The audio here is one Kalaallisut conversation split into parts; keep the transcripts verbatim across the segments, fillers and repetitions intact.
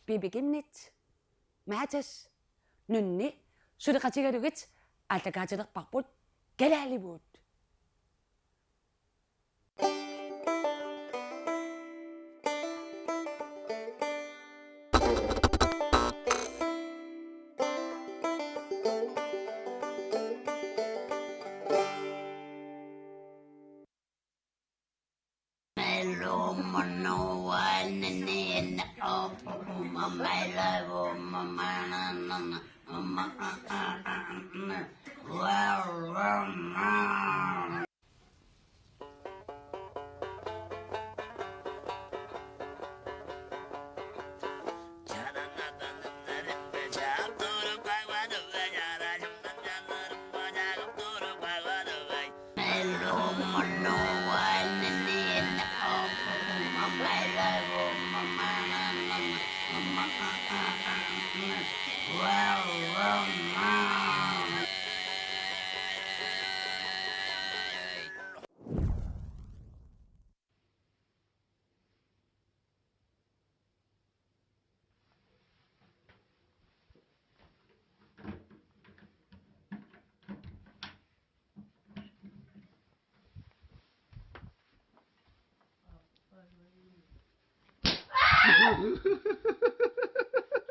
Pipi Kimnit, Matas, Nunni suleqatigalugit aallakaatilerparput Kalaalivuut.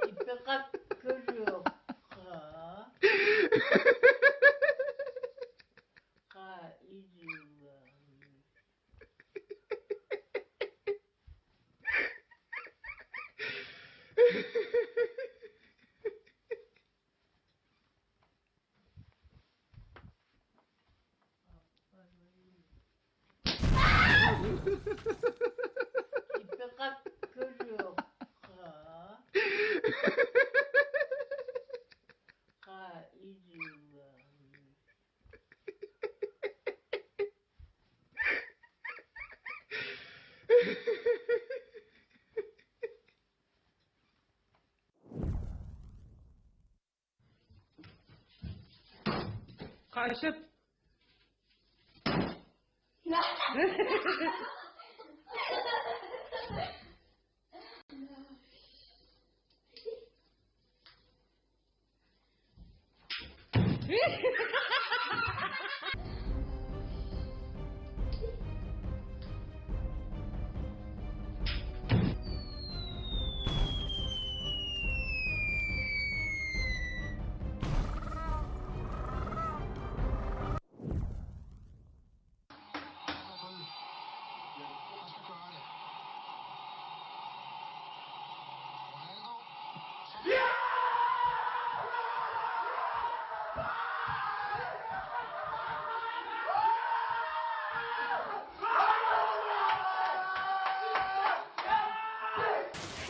Ipeqakkuluuqqa. Qa ilua. Ipeqakkuluuqqa. Qa ilua. Qasip.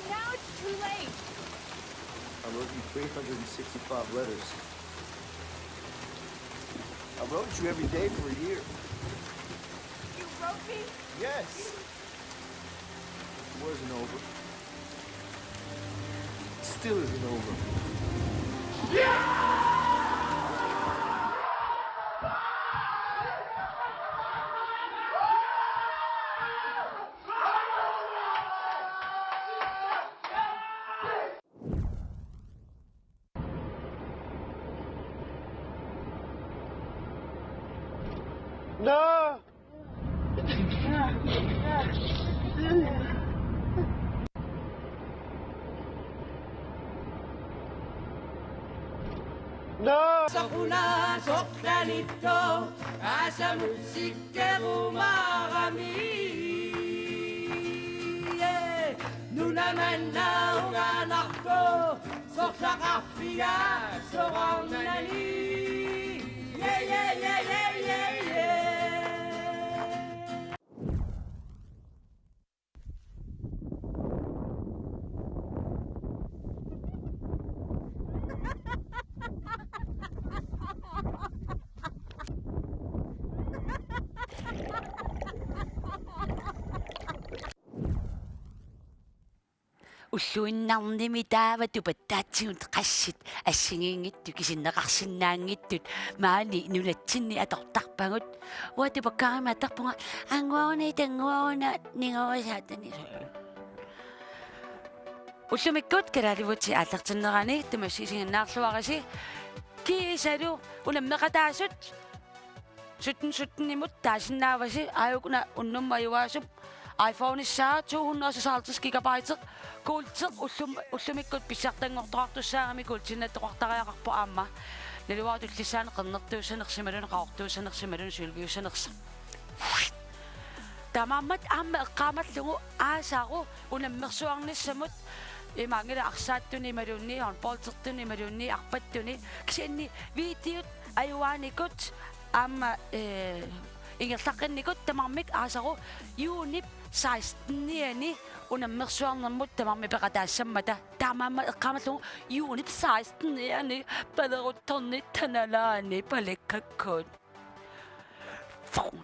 Now it's too late. I wrote you three hundred sixty-five letters. I wrote you every day for a year. You wrote me? Yes. It wasn't over. Still isn't over. Naa! Naa! Soqunaa soqanittoq aasamut sikkerumaarami. Nunanannaunganarpoq sorlaqarfiga soraarnani. Yeah, yeah, yeah, yeah, yeah, yeah. Ulluinnarnimi taava tupattaatigut qassit assigiinngitsut kisinnaqarsinnaanngitsut maani nunatsinni atortarpagut. Uanga tupakkaarama atorpunga: Annguaruna, tannguaruna, ninguarisaattani. Ullumikkut Kalaallit Vuitsi aallartinnerani tamassi isiginnaarluarisi, kiisalu unammeqataasut sytten sytten-imut taasinnaavasi, aajukuna unnummut ajugaasup iPhone-issaa to hundrede og seksoghalvtreds gigabyte, kuulteq ullum-, ullumikkut pissartanngortoqartussaagami kuultiinnattoqartariaqarpoq aamma. Naluara tullissaani qernertuussanersoq imaluunniit qaqortuussanersoq imaluunniit sølviussanersoq. Taamaammat aamma eqqaamallugu aasaru unammersuarnissamut, imaanngilaq arsaattuni imaluunniit håndboldertuni imaluunniit arpattuni, kisianni videot ajugaanikut aamma, eh, ingerlaqqinnikut tamarmik aasaru juunip seksten-iani unammersuarnermut tamarmik peqataassammata. Taamaammat eqqaamallugu juunip seksten-iani paleruttornitta nalaani paleqqakkut.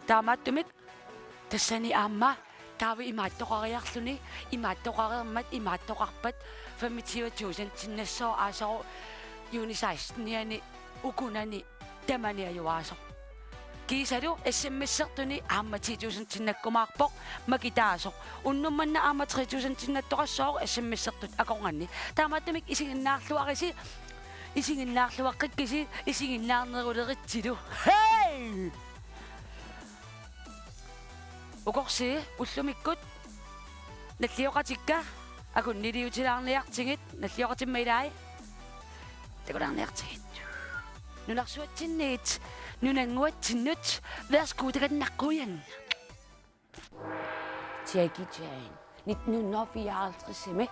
Taamaattumik tassani aamma taava imaattoqariarluni, imaattoqareermat imaattoqarpat femogtyve tusindinnassaaq aasaru juuni seksten-iani ukunani tamani ajugaasoq. Kiisalu S M S-ertuni aamma ti tusindinnakkumaarpoq makitaasoq. Unnuk manna aamma tre tusindinnattoqassooq S M S-ertut akornanni. Taamaattumik isiginnaarluarisi, isiginnaarluaqqikkisi, isiginnaarneruleritsilu. Hey! Ukorsi ullumikkut nallioqatikka akunniliutilaarniartigit, nallioqatimma ilai takulaarniartigit. Nunarsuatsinniit nunannguatsinnut, værsgo, takanna qujan. Jackie Chan. Nitten hundrede og fireoghalvtreds-imi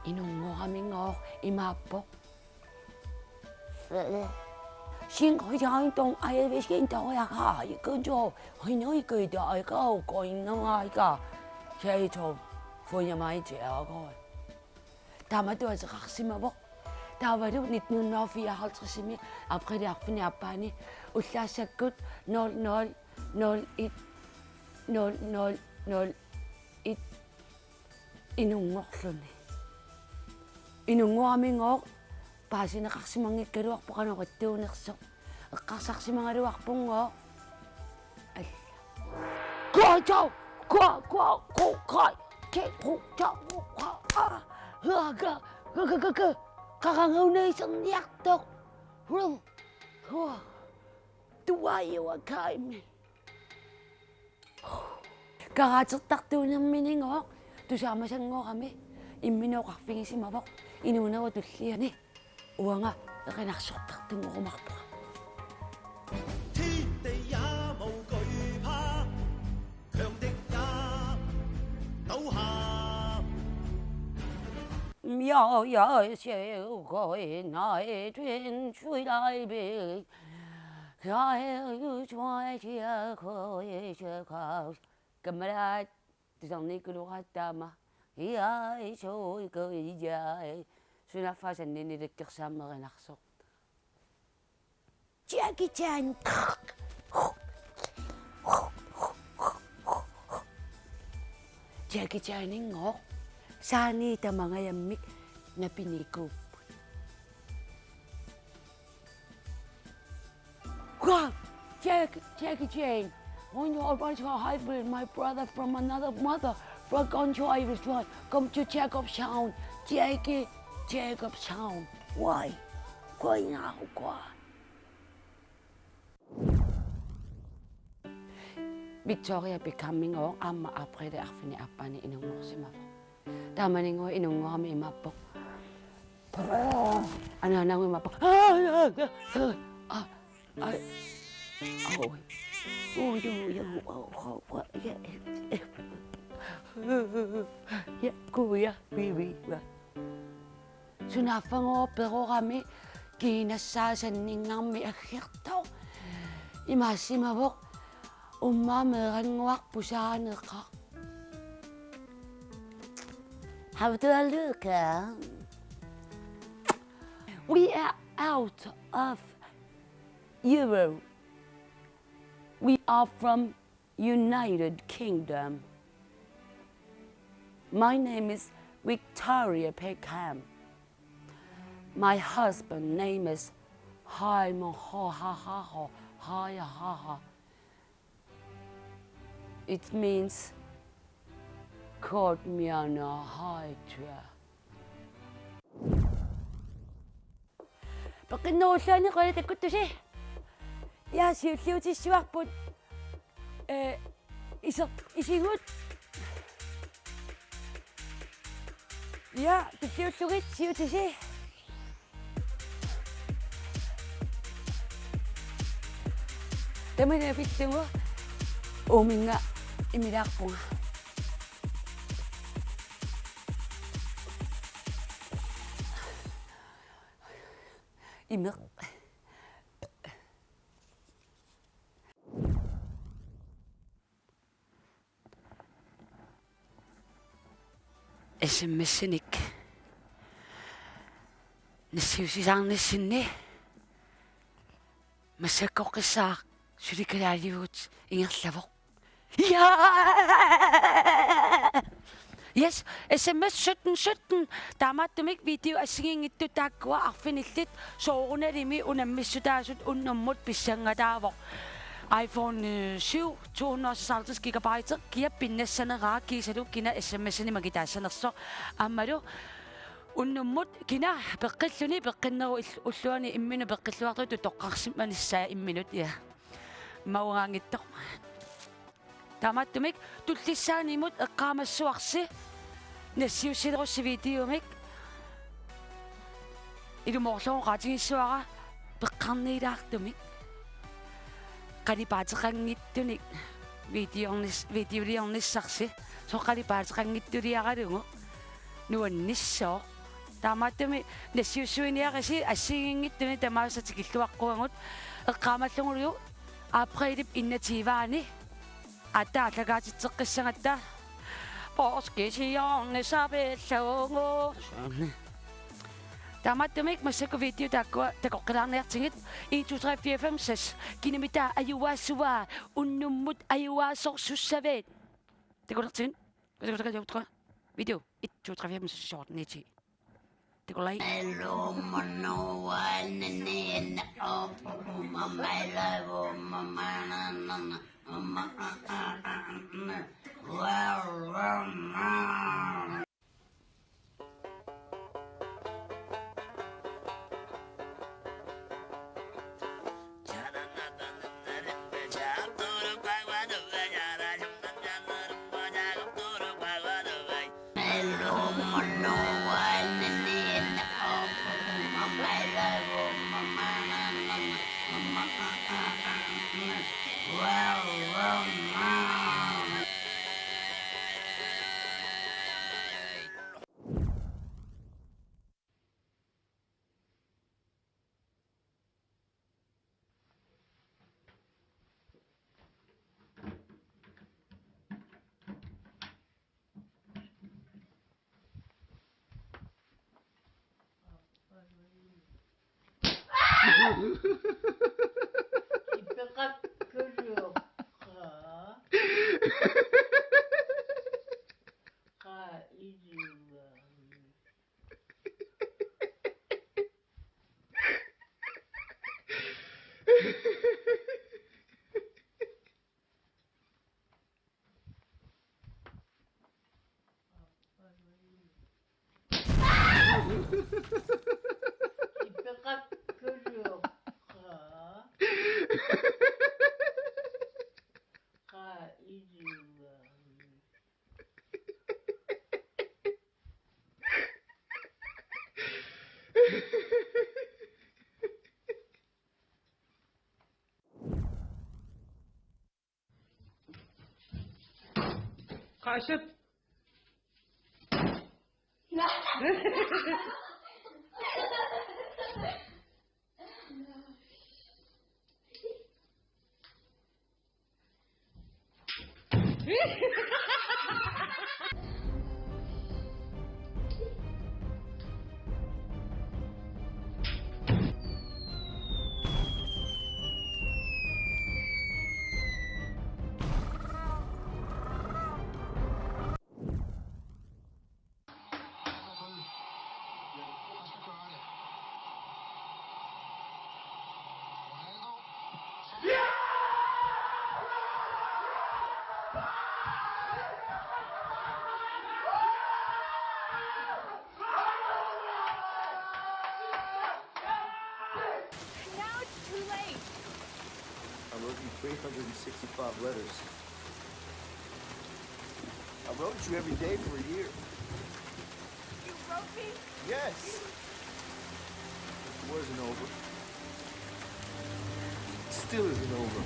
inunngoramigooq imaappoq: Shin Hojang Dong Ai Vishin Dong Yaka Yikujo Hinoikuito Aika Koinamaika Kaito Fuyamaiti Agoi. Taamatut ateqarsimavoq. Taavalu nitten hundrede og fireoghalvtreds-imi aprilip arfineq-aappaani ullaassakkut nul nul nul et nul nul nul et inunngorluni. Inunngoramigooq paasineqarsimanngikkaluarpoq qanoq ittuunersoq. Eqqarsarsimagaluarpunngooq. Alla. Kua, chau, kua, kua, ku, kai, ke, ku, chau, ku, kua, a, hua, ka, ka, ka, ka, ka. Qarangaunaiserniartoq. Hua, hua. Tuaajua kaimi. Karatertartuunerminigooq tusaamasanngorami imminut oqarfigisimavoq inuunerup tulliani. Uanga erinarsortartunngorumaarpunga. Ja, ja, se, koi, nai, trin, shui, lai, bi. Kammalaat tusarniikkuloraat taama. Iai, sui, kui, iai. Sunaaffa sanninni likkersaamma erinarsoq. Jackie Chan. Jackie Chaninngooq saani tamangajammik napinikuupput. Wow! Jack, Jackie Chan. When you are going to a hybrid, my brother from another mother, from going to Irish one, come to Jacobstown. Jackie, Jacobstown. Why? Why now? Why? Victoria Beckhamigooq aamma aprilip arfineq-aappaani inunngorsimavoq. Taamanigooq inunngorami imaappoq. Anaanagooq imaappoq. Aa, aa, aa, aa. Aa. Au. Uu, uu, uu, au, au, au, ja. Ja, kuja, vi, vi, va. Sunaaffagooq perorami kiinassaasanninngormat aggertoq. Imaassimavoq: Ummaa meerannguaq pusaaneqaq. Have a look. We are out of Europe. We are from United Kingdom. My name is Victoria Beckham. My husband name is Haimo Ho Ha Ha Ho Haya Ha Ha. It means, "Caught me on a high chair." Peqqinnerulluanni qujanaq takkuttusi. Ja, siulliutissuarput. Eh, iser-, isigut. Ja, pilliullugit siutisi. Tamanna pillugu uuminnga imilaarpunga. Imeq. S M S-inik nassiussisarnissinni massakkorpiaq suli kalaaliugut ingerlavoq. Ja! Yes, S M S sytten sytten. Taamaattumik video assigiinngitsut taakkua arfinillit soorunalimi unammissutaasut unnummut pissangataavoq. iPhone, øh, syv, to hundrede og seksoghalvtreds gigabyte, kia pinnassaneraa kiisalu kina S M S-inik makitaassanersoq. Aammalu unnummut kina peqqilluni, peqqinnerup ill-, ulluani imminut peqqilluartoq toqqarsimanissaa imminut, ja. Maugaanngitsoq. Taamaattumik tullissaanimut eqqaamassavarsi nassiussilerussi videomik. Ilumoorlugu oqaatigissavara peqqarniilaartumik. Qalipaateqanngitsunik videornis-, videoliornissarsi. Soorlu qalipaateqanngitsuliaralugu nuannissooq. Taamaattumik nassiussuiniarisi assigiinngitsuni tamaasa tikilluaqquagut eqqaamallugulu aprilip enogtyve-ani. Aatsaat aallakaatitseqqissagatta. Poorskisiornissaq pillugu. Taamaattumik massakkut video taakkua takoqqilaarniartigit. En, to, tre, fire, fem, seks. Kinamita ajuaasua unnummut ajuaasorsussavit. Takulertigit. Takulertigit. Video et, to, tre, fire, fem, seks, syv, otte, ni, ti. Takulerigit. Ipeqakkuluuqaa. Qaa iluaa. Ipeqakkuluuqaa. Qaa iluaa. Qaasut. Wrote me three hundred sixty-five letters. I wrote you every day for a year. You wrote me? Yes. It wasn't over. It still isn't over.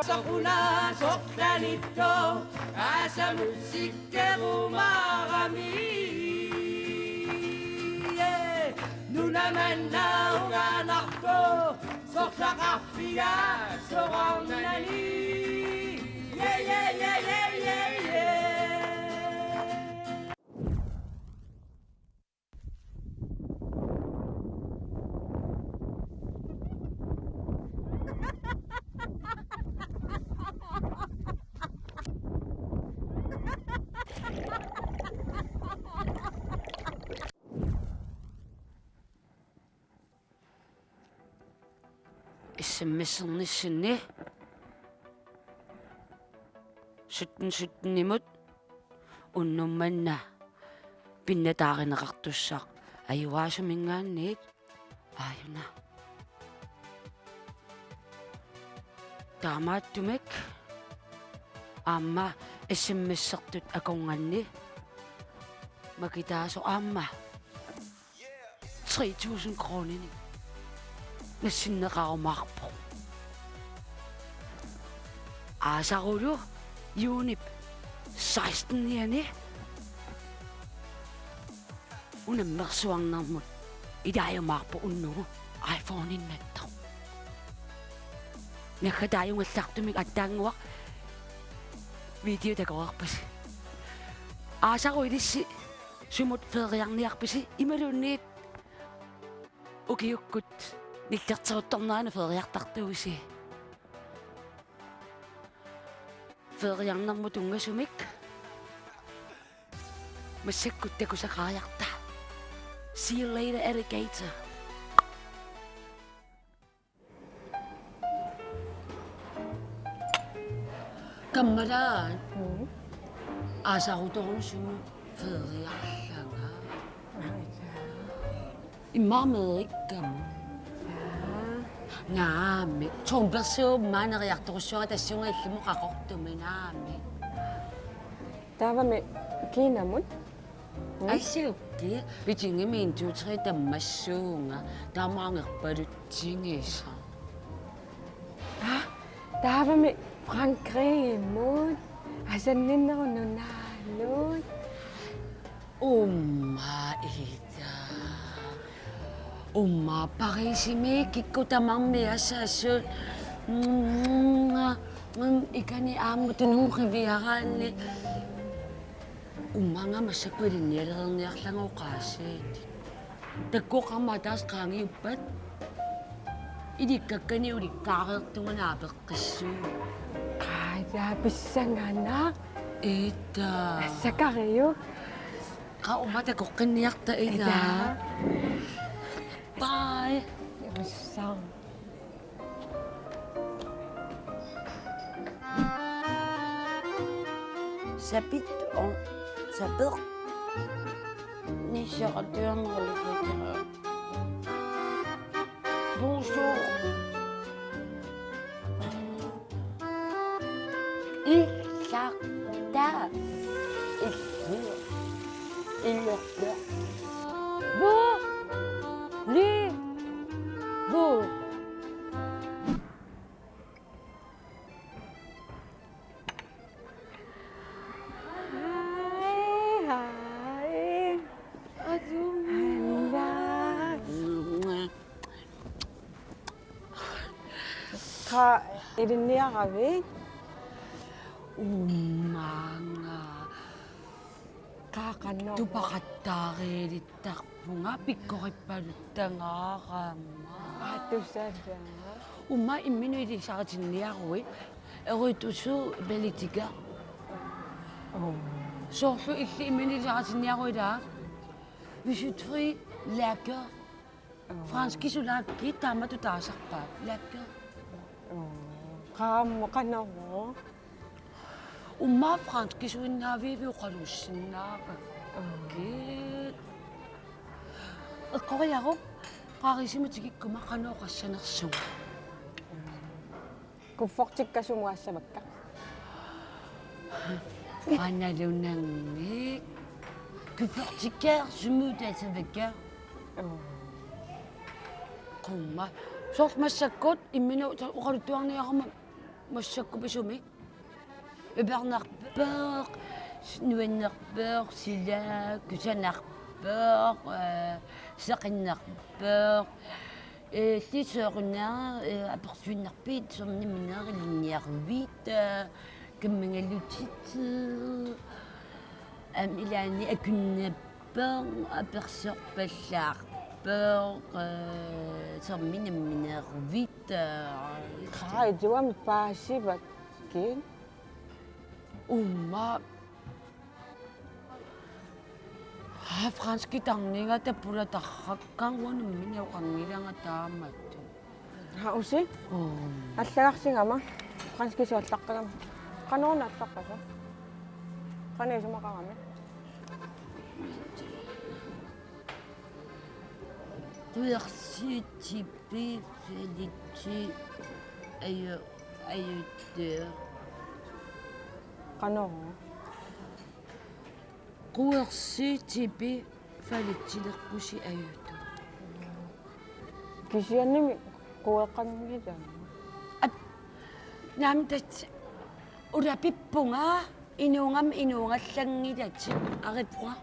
Sakuna sortanitto asamut sikkerumaarami. Nuna manna unganarpoq sorlaqarfiga soraarnani. Yeah, yeah, yeah, yeah, yeah, yeah. S M S-ernissinni sytten sytten-imut unnuk manna pinnataarineqartussaq ajugaasuminngaanniit aajuna. Taamaattumik aamma S M S-ertut akornanni makitaasoq aamma tre tusind kroninik nassinneqarumaarpoq. Aasarulu juunip seksten-iani unammersuarnermut ilaajumaarpoq unnugu iPhone-innattoq. Naggataajungallartumik aatsaannguaq video takoreerpasi. Aasaru ilissi sumut feeriarniarpisi imaluunniit ukiukkut nillerteruttornerani feeriartartuusi. Feeriarnermut tunngasumik massakkut takusaqariarta. See you later, alligator. Kammalaat. Mm. Aasarutorujussuarmik feeriarlanga. Aa, ja. Immaqa meerikkamut. Ja. Naamik. Tumpersuup maaneriartorujussuara tassunga illimut qaqortumik naamik. Taavami kiinamut? Mm? Assuki, pitingimi en to tre tammassuunga, taamaangerpalutsinngisa. Ah, taavami Frankrigimut, asanninnerup nunaanut. Umma ida. Umma Parisimi kikkut tamarmik asasut. Mm, mm, ikani aamma tunuuqiviaraanni. Ummaanga massakkut ilinnialereerniarlanga oqaasiit. Takkua aamma ataaseq qaangiuppat. Ilikkakkanik ulikkaareertunga naapeqqissuugut. Qaa, ja, pissanganaq. Ida. Assakariuk. Qaa, uuma takoqqinniarta, Ida. Ida. Bye. Ussaq. Sapit on sapeq. Nissaqatiarnerali fakiraa. Bonjour. Illarta. Illu. Illarta. Bu. Li. Bu. Hi, hi. Adu. Anda. Qaa ilinniaravit? Ummaanga. Qaa qanoq. Tupaqattaariilittarpunga pikkorippaluttagaarama. Atusala. Uumma imminut ilisaritinniaruit, eruittusu belitiga. Soorlu illit imminut ilisaritinniaruit, ila visitri lager. Franskisut lager taamatut taasarpaat. Lager. Qaammu qanorlu. Uumma franskisuinnaaviit oqaluussinnaavakkit. Eqqoriaruk, qarisimu tikikkuma qanoq oqassanersunga. Kuffertikka sumut aassavakka? Qanalunanngik. Kuffertikka sumut aassavakka? Quumma. Soorlu massakkut imminut oqaluttuarniaruma massakkut pisumi. Upernerpoq, nuannerpoq, sila, kusanarpoq, eh, seqinnarpoq, eh, illit soorunami, eh, apersuinnarpit, soorunami minerit ilinniarvit, eh, kammangalutit, eh, aamma ilaanni akunnap- -poq, apersorpallaarpoq, eh, soormi nammineervit, eh, Qajuami paasivakkit. Uumma. Aa, franskit tarningata pulatarrakkit uanga nammineq oqanngilanga taamatut. Haa, usi? Oo. Allagarsigama. Franskisut allaqqagama. Qanoq allaqqasoq? Qanoq isumaqarami? Kuersi tipi felitsi ajo-, ajottø. Qanoq? Kuersi tipi falitsilerpusi ajottø. Kisiannimi kueqanngilanga. Ap-, naamik tassa ulapippunga inuugama inuugallanngilatit arippunga.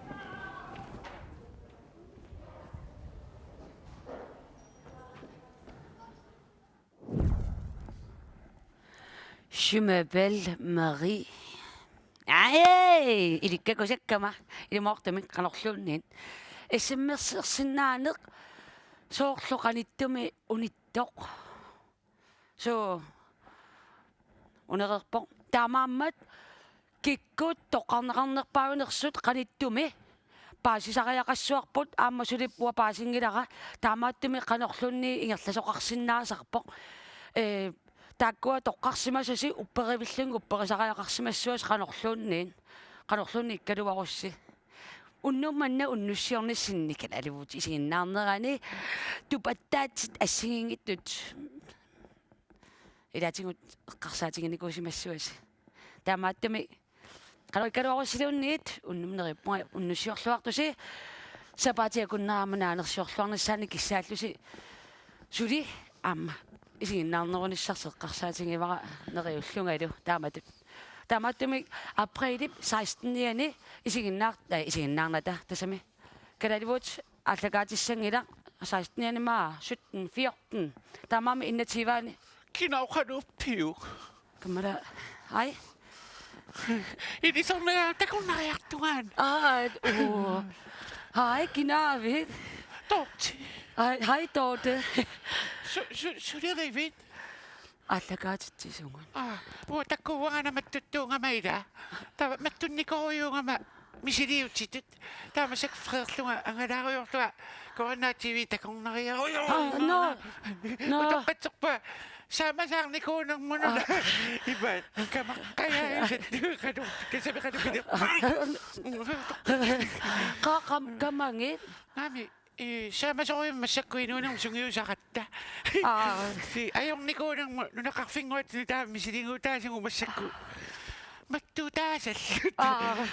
Je m'appelle Marie. Aj, ilikkakusakkama, ilumoortumik qanorluunniit. S M S-ersinnaaneq soorlu qanittumi unittoq. Suu, unereerpoq. Taamaammat kikkut toqqarneqarnerpaajunersut qanittumi paasisariaqassuarput aamma suli uanga paasinngilara, taamaattumik qanorluunniit ingerlasoqarsinnaasarpoq. Ee, taakkua toqqarsimasasi upperivillunga upperisariaqarsimassuasi qanorluunniit, qanorluunniit ikkaluarussi. Unnuk manna unnussiornissinni kalaalivut isiginnaarnerani tupattaatit assigiinngitsut ilaatigut eqqarsaatiginikuusimassuasi. Taamaattumik qanoq ikkaluarussiluunniit unnuk neriuppunga unnussiorluartusi, sapaatip akunnerani aamma naanersiorluarnissaannik kissaallusi suli aamma isiginnaarnerunissarsi eqqarsaatigivara neriullungalu taamatut. Taamaattumik aprilip sekstenianni isiginnaar-, eh, isiginnaarnata tassami. Kalaalivut aallakaatissanngilaq sekstenianni, maa sytten fjorten. Taamaammat enogtyveani. Kina oqaluuppiuk? Kammala. Aj. Ilisarnera takornariartunga. Aj, oo. Aj, kinaavit? Dorte. Aj, hej, Dorte. Su-, su-, sulerivit? Aallakaatitsisugut. Aa, uanga takuuagana mattuttuugama ila. Taava mattunnikorujuugama misiliutitut. Taava massakkut feerlunga angalaarujoorlunga K N R T V takornariarujoorlunga. Aa, nå. Nå. Utoqqatserpunga saamasaarnikuunermut una. Aa. Ima, kamaqqajaajusat. Qanoq, tassami qanoq pili. Qa-, qam-, kamangit? Naamik. Ee, saamasorujummik massakkut inuunermut sungiusaratta. Aa. Si-, ajornikuunermut nunaqarfinnguatsinnut taava misiliguutaasugut massakkut. Mattuutaasalluta. Aa.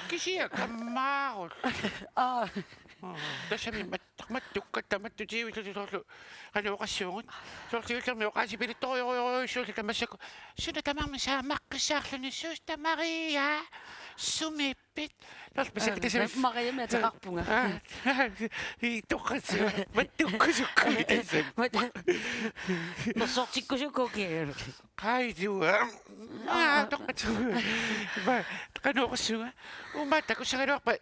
Kisianni kammaarulluta. Aa. Aa, tassami mat-, mattukkatta mattutiivilluta soorlu qanoq oqassuungut. Soorlu siullermik oqaasipilittorujorujussuulluta massakkut. Suna tamarmi saammaqqissaarluni, Suusta Maria. Sumi Pit. Nå, massakkut tassami. Maria, ateqarpunga. Aa, i toqqassu. Mattukkusukkuit tassami. Mat-, nersortikkusukkuit. Qailua. Aa, toqqassu. Ba, qanoq oqassuunga. Uumma takussagaluarpat.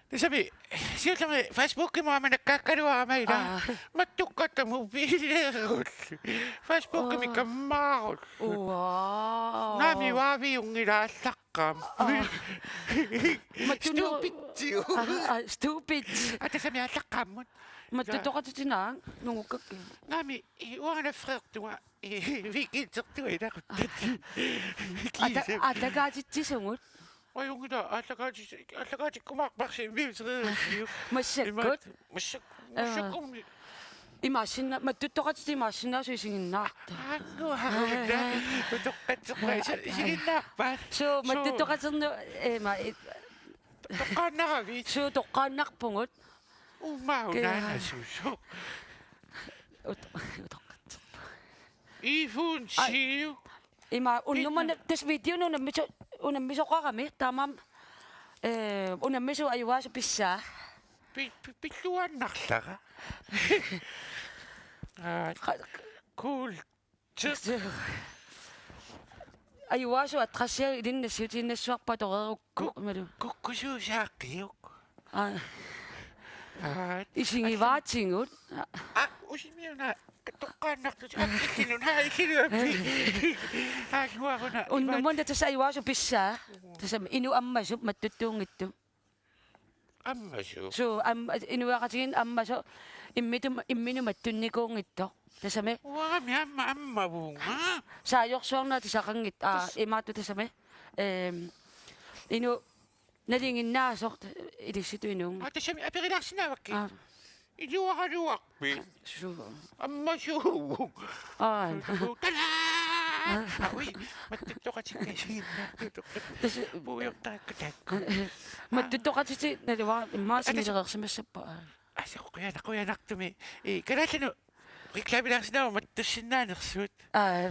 Tassami, Kisianni Facebookimi aamma nakkaakkaluarama ila. Aa. Mattukkatta mobiileerut. Facebookimi Oo. Kammaarut. Uaa. Naami uaviunngilaallaqqaam. Aa. Mattunno- Stupidsiu. Aa, aa, stupid. Aa, tassami aallaqqaammut. Mattuttoqatitit naak nungukkakkit? Naami, i-, uanga freertunga. Weekendertunga ilaquttat. Ata-, atakaatitsisugut. Ajunngilaq, aallakaati-, aallakaatikkumaarparsi immiuteriusiuk. Massakkut. Imaat, massak-, Aa. Massakkummi. Imaassinna-, mattuttoqatitit imaassinnaavoq isiginnaartut. Aannguaruna. Utoqqatserpa isi-, isiginnaarpat. Suu, suu. Mattuttoqaterneq, ima, i-, Toqqaannaravit. Suu, toqqaannarpugut. Uummaa Ke-, unaana suusoq. Ut-, utoqqatserpa. Ifuun Ai. Siu. Ima unnuk manna Pinna. Tassa videomi unammiso-, unammisoqarami taamaammat, eh, unammisut ajuaasut pissaa. Pi-, pi-, pilluaannarlara. Aa, Qa-, cool. Tjek. Ajuaasut adressia ilinnut nassiutiinnassavarput atoreerukku Ku-, imalu. Kukkusuusaaqqiuk. Aa. Aa, isigivaatigut. Aa, usimiuna toqqaannartut. Aa, illinut, aa, illinut appi. Aa, nuaruna. Unnuk manna tassa ajuaasut pissaa. Tassami inuk ammasut mattuttuunngitsut. Ammasut. Suu, am-, inuiaqatigiinni ammasut immitum-, imminut mattunnikuunngitsoq. Tassami. Uangami amma-, ammavunga. Saajorsuarneq atisaqanngitsoq. Aa, Tas- imaattoq tassami. Ehm, inuk nalinginnaasoq ilissitut inuunngitsoq. Aa, tassami aperilaarsinnaavakkit. Aa. Iluaraluarpit. Suu. Ammasuuvoq. Aa. Suu, tadaa! Aa, ui, mattuttoqatikka isiginnaartut. Tassa- Puigortarakku taakku. Mattuttoqatitit naluara immaqa Ata- sinnilereersimassappat. Aa. Asa qujanaq, qujanartumik. Ee, Kalaallit Nunaat reklaamilaarsinnaavoq mattussinnaanersut. Aa.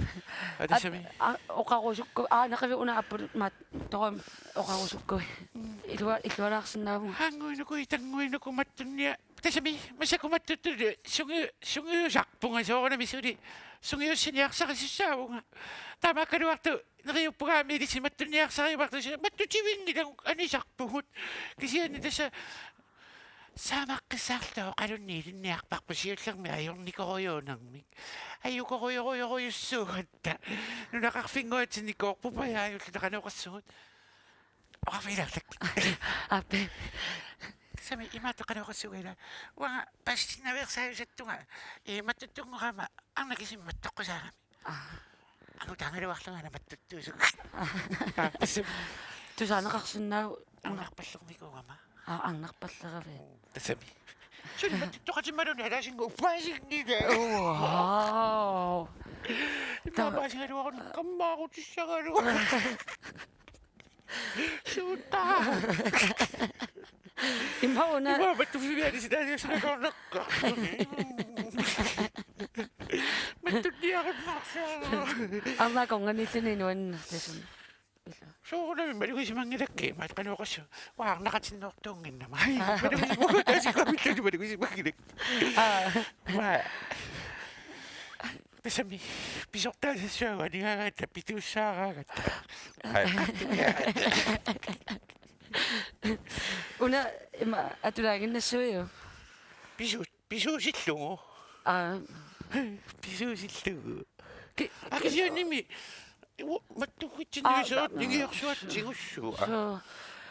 Aa, tassami. Aa, oqarusukku-, aa, naqavi una apput maat torum oqarusukku. Mm. Ilua-, ilualaarsinnaavunga. Haannguinuku, itannguinuku mattunnia-, tassami, massakkut mattuttut sungi-, sungiusarpunga soorunami suli sungiussiniarsarisussaavunga. Taamaakkaluartoq neriuppunga aamma ilissi mattunniarsariumaartoq, mattutivinngilaq anisarpugut. Kisianni tassa saamaqqissaarluta oqalunni ilinniarparput siullermik ajornikorujuunermik. Ajukorujorujorujussuugatta. Nunaqarfinnguatsinni koorpuppajaajullu taqanoqassugut. Oqarfigilaarlak. Aappi. Tassami imaattoq qanoqassuugalu. Uanga paasisinnaveersaajusattunga. Ee, mattuttunngorama arnaq kisimi mattoqqusaagami. Aa. Angutaagaluarlunga ana mattuttuusuk. Aa. Aa, tassami. Tusaaneqarsinnaavoq. Arnarpallernikuugama. Aa, arnarpalleravit. Tassami. Suli mattuttoqatimmaluni alaasinnguuppaasinngilaq. Wow. Immaqa Ta- paasigaluarunga kammaarutissagaluarunga. Suutaa. Immaqa una. Immaqa mattuffigiani sitaasiassunakornakka. Mattuttiarunnaarsaa. Aamma konganiilluni nuannertasuna. Soorunami malugisimanngilakka, imaat qanoqassu. Uanga arnaqatinnoortuunnginnama. Malugisimanngilakka. Aa. Maa. Tassami pisortaasassuagut anigaagatta pituussaaraagatta. Una ima atulaaginnassuiu. Pisut. Pisuusillugu. Aa. Pisuusillugu. Ki-, akisiannimi. Uo, mattukkitsinniusoq, aa, ningiorsuat tigussuaq. Soo.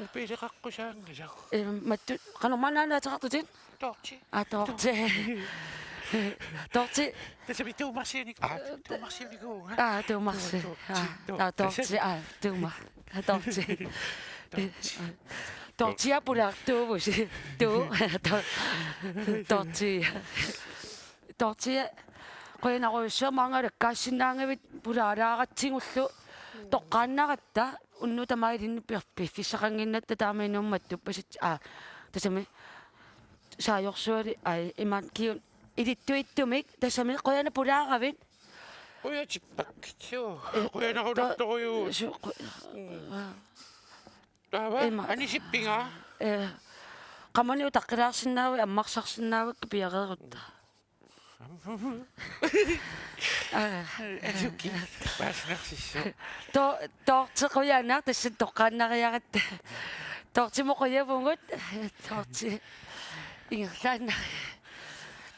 Upileqaqqusaanngilaq. Ee, mattu-, qanormaanna ateqartutit? Toorti. Aa, Toorti. Toorti. Tassami tuumarsiunik-, aa, tuumarsiunikuuvunga. Aa, tuumarsi. Toorti. Aa, aa, Toorti. Aa, tuuma. Aa, Toorti. Toorti. Toortia pulaartuuvusi. Tuu. To-, Toortia. Toortia qujanarujussuaq maanga lakkaassinnaagavit pulaalaaratsigu toqqaannaratta unnuk tamarmi ilinnut piff-, piffissaqannginnatta taama inuummat tuppasit, aa, tassami saajorsuali, ai, imaat kiun ilittuittumik tassami qujanaq pulaaravit. Qujatippakkit, suu. Ee, qujanarunartorujuu. Suu, qu-, mm. Aa. Taava, ima. Anisippinga? Ee, qamani utaqqilaarsinnaavutit ammarsarsinnaavakkit piareerutta. Aa. Asuki, paasinersissoq. To-, Toorti qujanaq, tassa toqqaannariaratta. Toortimut qujavugut. Toorti ingerlaannaq.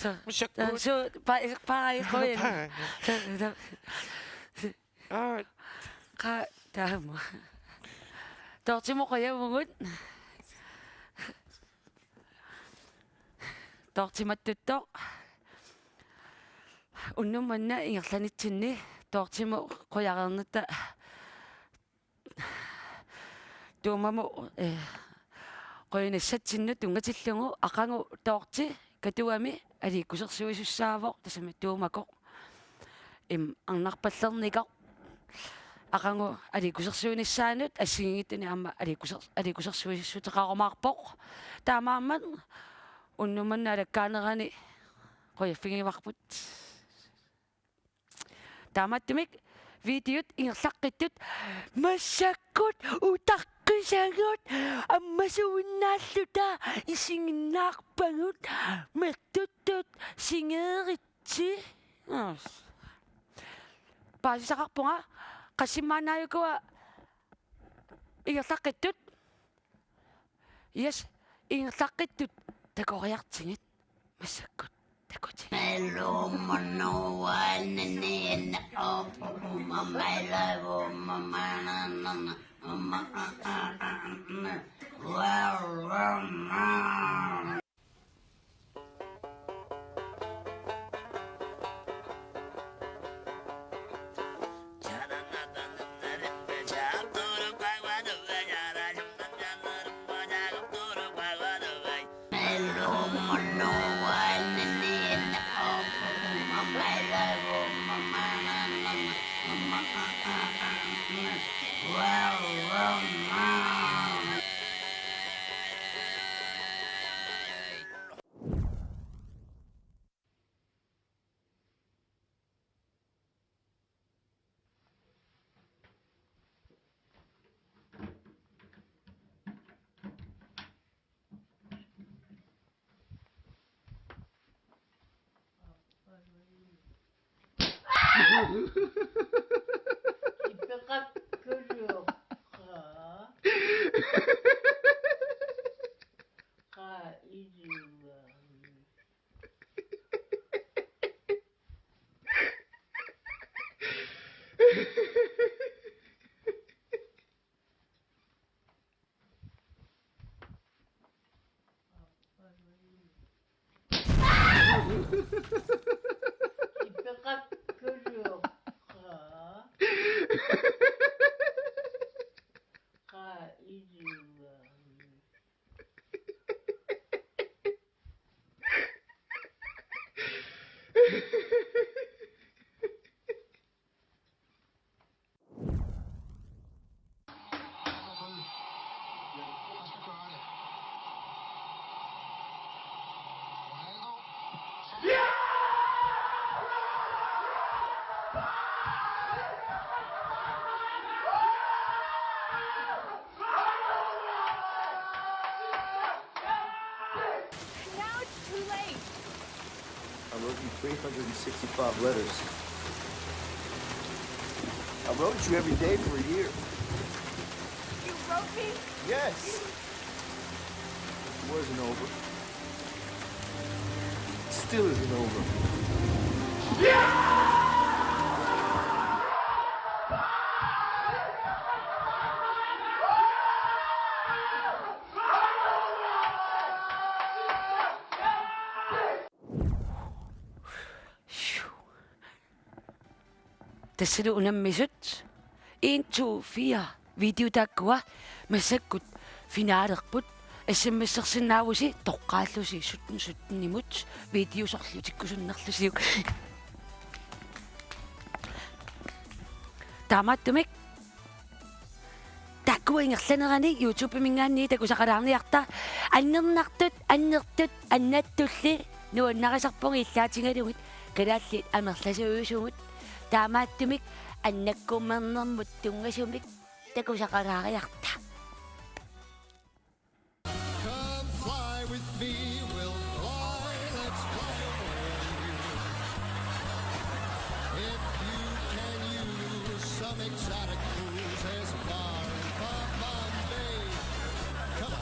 To-, Massakkut. Suu, pa-, pa-, qujan. Aa. Qa-, taama. Toortimut qujavugut. Toortimattuttoq. Unnuk manna ingerlanitsinni toortimut qujareernitta Tuumamut, eh, qujanassatsinnut tunngatillugu aqagu Toorti Katuami aliikkusersuisussaavoq, tassami Tuumakoq. Im, arnarpallernikoq aqagu aliikkusersuinissaanut assigiinngitsunik aamma aliikkuser-, aliikkusersuissuteqarumaarpoq. Taamaammat unnuk manna alakkaanerani qujaffigivarput. Taamaattumik videot ingerlaqqittut massakkut utaqqisagut ammasuinnaalluta isiginnaarpagut mertuttut singeeritsi. Paasisaqarpunga qassimmaannaajukua ingerlaqqittut. Yes, ingerlaqqittut takoriartigit massakkut takutigit. Ipeqakkuluuqqa. Qa iluani. Ipeqakkuluuqqa. Qa iluani. Now it's too late. I wrote you three hundred sixty-five letters. I wrote you every day for a year. You wrote me? Yes. It wasn't over. Still isn't over. Tassalu unammisut en, to, fire video taakkua massakkut finalerput. S M S-ersinnaavusi toqqaallusi sytten sytten-imut, video sorlutikkusunnerlusiuk. Taamaattumik taakkua ingerlaneranni YouTube-iminngaanniit takusaqalaarniarta. Annernartut, annertut, annattulli nuannarisarpugut illaatigalugit kalaallit amerlasuusugut. Taamaattumik annakkumernermut tunngasumik takusaqalaariarta. Come fly with me, we'll fly, let's fly away. If you can use some exotic cruise as far as Bombay, come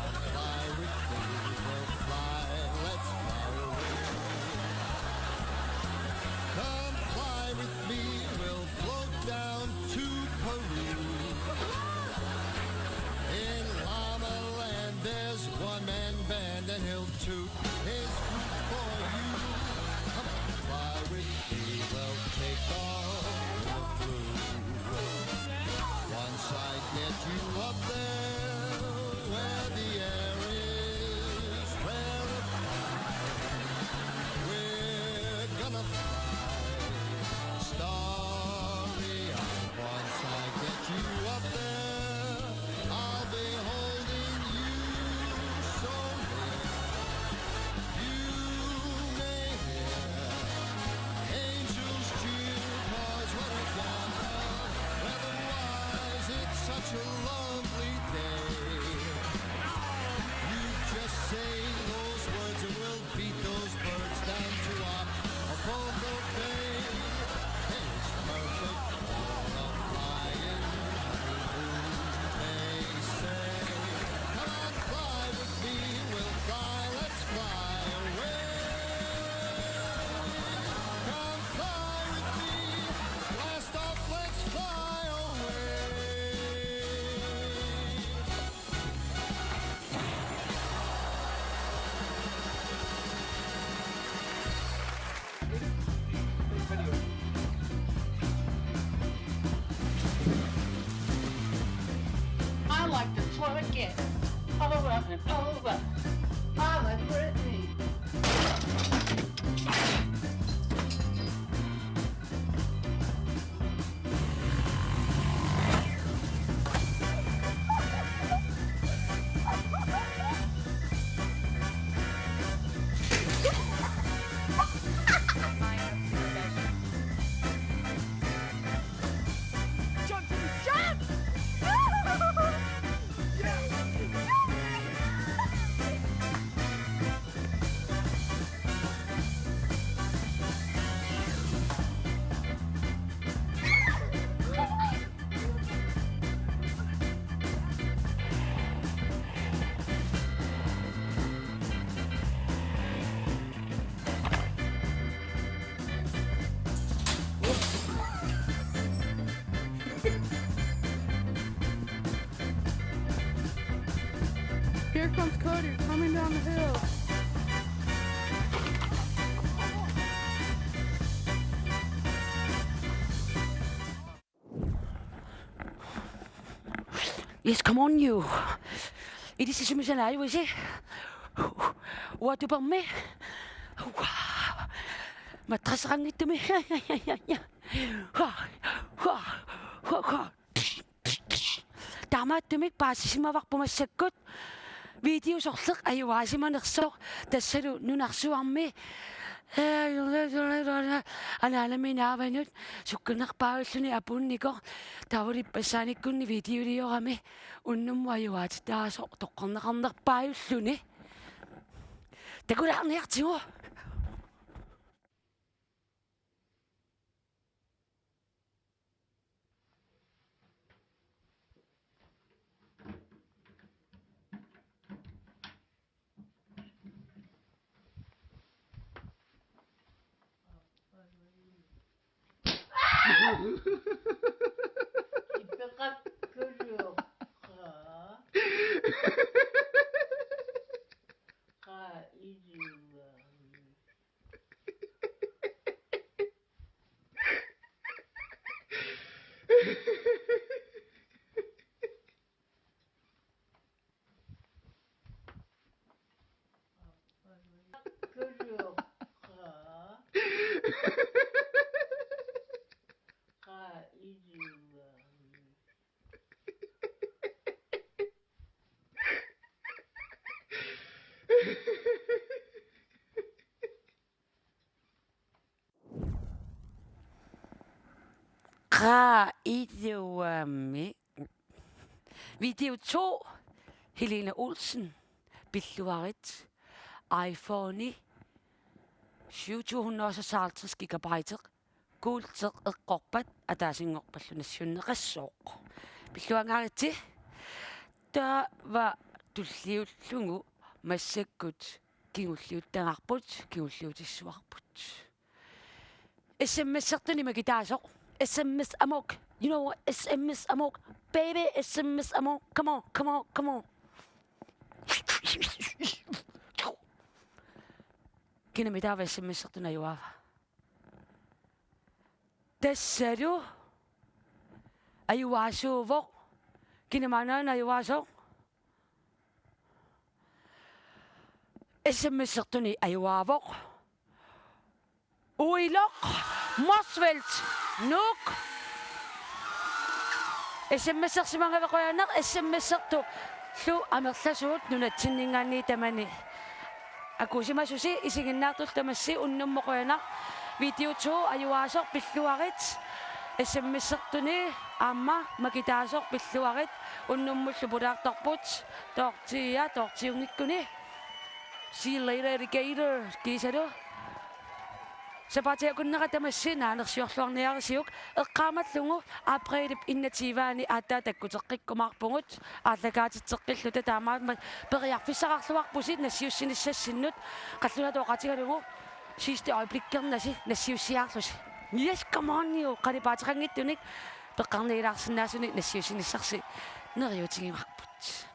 I like to twerk it over and over. I like Britney. Here comes Cody coming down the hill. Yes, come on you. Ilissi sumisanaajuisi? Uanga tupermi. Uanga. Matrasseqanngitsumi. Taamaattumik paasisimavarput massakkut. Video sorleq ajugaasimanersoq, tassalu nunarsuarmi anaanami naavanut sukkanerpaajulluni apuunnikoq, taavalippassaanikkuni videoliorami unnummut ajugaatitaasoq toqqorneqarnerpaajulluni. Takulaarniartigu. Ipeqakkuluuqqa. Qa iluami. Kuluqqa. Qa iluami. Qa iluami. Video to, Helene Olsen, pilluarit, iPhone syv to hundrede og seksoghalvtreds gigabyte, kuulteq eqqorpat ataasinngorpallu nassiunneqassooq. Pilluangaaritsi. Taava tulliullugu massakkut kingulliuttagarput, kingulliutissuarput. S M S-ertuni makitaasoq. S M S amok. You know what? S M S amok. Baby, S M S amok. Come on, come on, come on. Kinami taava S M S-ertuni ajugaava? Tassalu ajugaasuuvoq. Kinamaanaana ajugaasoq? S M S-ertuni ajugaavoq. Uiloq Motzfeldt, Nuuk. S M S-ersimagavit qujanaq, S M S-ertullu amerlasuut nunatsinninngaanniit tamani akuusimasusi. Isiginnaartullu tamassi unnummut qujanaq. Video to ajugaasoq pilluarit. S M S-ertuni aamma makitaasoq pilluarit. Unnummullu pulaartorput. Toortia, toortiunngikkuni. See you later, alligator. Kiisalu. Sapaatip akunnera tamassi naanersiorluarniarisiuk, eqqaamallugu aprilip enogtyve-ani aatsaat takkuteqqikkumaarpugut, aallakaatitseqqilluta. Taamaammat periarfissaqarluarpusi nassiussinissassinnut, qallunaatut oqaatigalugu sidste øjeblikkernasi nassiussiaarlusi. Yes, come on you, qalipaateqanngitsunik peqqarniilaarsinnaasunik nassiussinissarsi neriuutigivarput.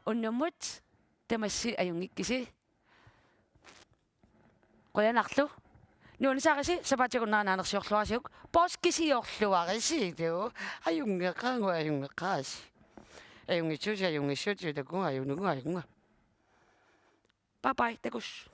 Unnummut tamassi ajunngikkisi. Qujanarlu. Nuannisaarisi sapaatip-akunnera naanersiorluarisiuk, poorskisiorluarisilu. Ajunngeqaanga, ajunngeqaasi. Ajunngitsuusi, ajunngitsuusi, takunnga, ajunngunnga, ajunngunnga. Bye bye, takuss.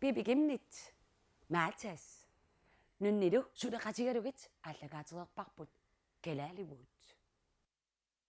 Pipi Kimnit, Matas. Nunnilu suleqatigalugit aallakaatereerparput Kalaallit.